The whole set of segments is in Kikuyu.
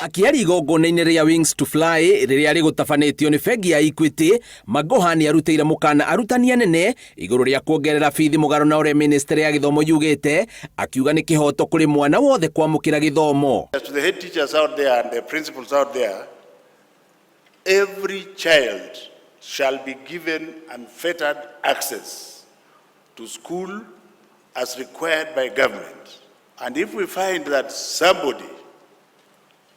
Akĩaria igongona-inĩ rĩa Wings to Fly rĩrĩa rĩgũtabanĩtio nĩ bengi ya Equity, Magoha nĩ arutĩire mũkana arutani anene igũrũ rĩa kuongerera bithi mũgarũ na ũrĩa ministry ya gĩthomo yugĩte, akiuga nĩ kĩhoto kũrĩ mwana wothe kwamũkĩra gĩthomo. To the head teachers out there and the principals out there, every child shall be given unfettered access to school as required by government. And if we find that somebody,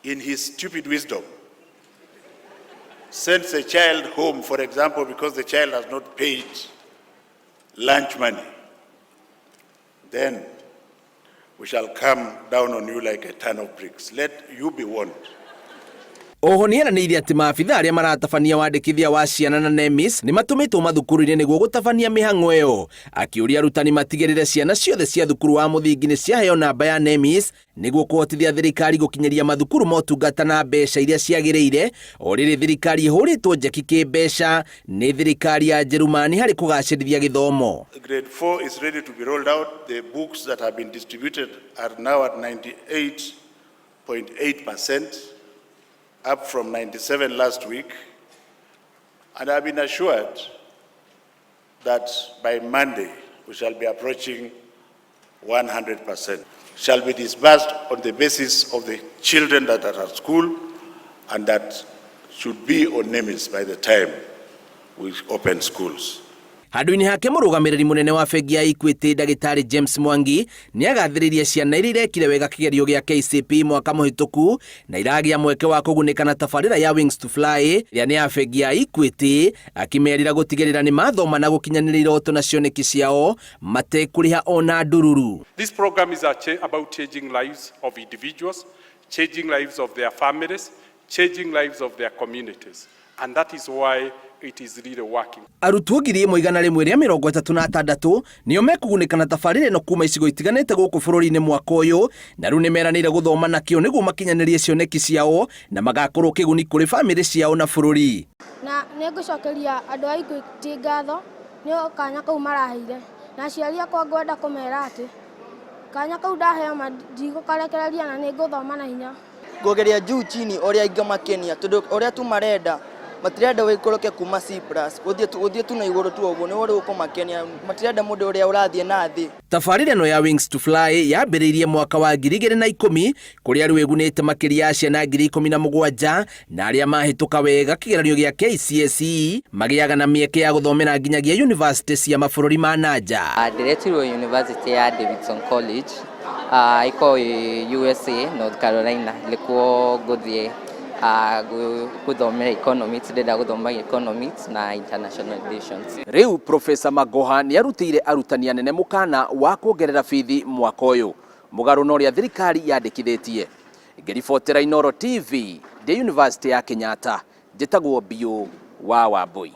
in his stupid wisdom, sends a child home, for example, because the child has not paid lunch money, then we shall come down on you like a ton of bricks. Let you be warned. Oho nĩ eranĩire atĩ maabitha arĩa maratabania wandĩkithia wa ciana na NEMIS nĩ matũmĩtwo mathukuru-inĩ nĩguo gũtabania mĩhang'o ĩyo. Akĩũria arutani matigĩrĩre ciana ciothe cia thukuru wa mũthingi nĩ ciaheo namba ya NEMIS nĩguo kũhotithia thirikari gũkinyĩria mathukuru motungata na mbeca iria ciagĩrĩire, o rĩrĩ thirikari ĩhũrĩtwo njeki kĩmbeca nĩ thirikari ya Njerumani harĩ kũgacĩrithia gĩthomo. Grade 4 is ready to be rolled out. The books that have been distributed are now at 98.8%, up from 97 last week. And I've been assured that by Monday we shall be approaching 100%. Shall be disbursed on the basis of the children that are at school and that should be on NEMIS by the time we open schools. Handũ-inĩ hake mũrũgamĩrĩri mũnene wa bengi ya Equity ndagĩtarĩ James Mwangi nĩ agathĩrĩirie ciana iria irekire wega kĩgerio gĩa KCPE mwaka mũhĩtũku na iragĩa mweke wa kũgunĩka na tabarĩra ya Wings to Fly ĩrĩa nĩ ya bengi ya Equity, akĩmerĩra gũtigĩrĩra nĩ mathoma na gũkinyanĩria iroto na cioneki ciao matekũrĩha ona ndururu. This program is about changing lives of individuals, changing lives of their families, changing lives of their communities. And that is why it is really working. Arutwo 1,136 nĩo mekũgunĩka na tabarĩra ĩno kuma icigo itiganĩte gũkũ bũrũri-inĩ mwaka ũyũ, na rĩu nĩ meranĩire gũthoma na kĩo nĩguo makinyanĩrie cioneki ciao na magakorwo kĩguni kũrĩ bamĩrĩ ciao na bũrũri. Na nĩ ngũcokeria andũ a Equity ngatho nĩ kanya kau maraheire, na aciari akwa ngwenda kũmera atĩ kanya kau ndaheo ma ndigũkarekereria na nĩ ngũthoma na hinya. Ngũgeria juu chini ũrĩa ingĩmakenia, tondũ ũrĩa tu marenda, matirenda wĩikũrũke kuma C plus ũthiĩ tu na igũrũ tu ũguo nĩguo rĩu ũkũmakenia, matirenda mũndũ ũrĩa ũrathiĩ na thĩ. Tabarĩra ĩno ya Wings to Fly yambĩrĩirie mwaka wa 2010, kũrĩa rĩu ĩgunĩte makĩria ya ciana 17,000, na arĩa mahĩtũka wega kĩgeranio gĩa KCSE magĩaga na mĩeke ya gũthomera nginyagia yunivasĩtĩ cia mabũrũri ma nanja. Ndĩretirwo University ya Davidson College, iko USA, North Carolina, nĩkuo ngũthiĩ gũthomera economics, ndĩrenda gũthoma economics na international relations. Rĩu Profesa Magoha nĩ arutĩire arutani anene mũkana wa kuongerera bithi mwaka ũyũ mũgarũ na ũrĩa thirikari yandĩkithĩtie. Ngĩribotera Inooro TV ndĩ University ya Kenyatta, njĩtagwo Biũ wa Wambui.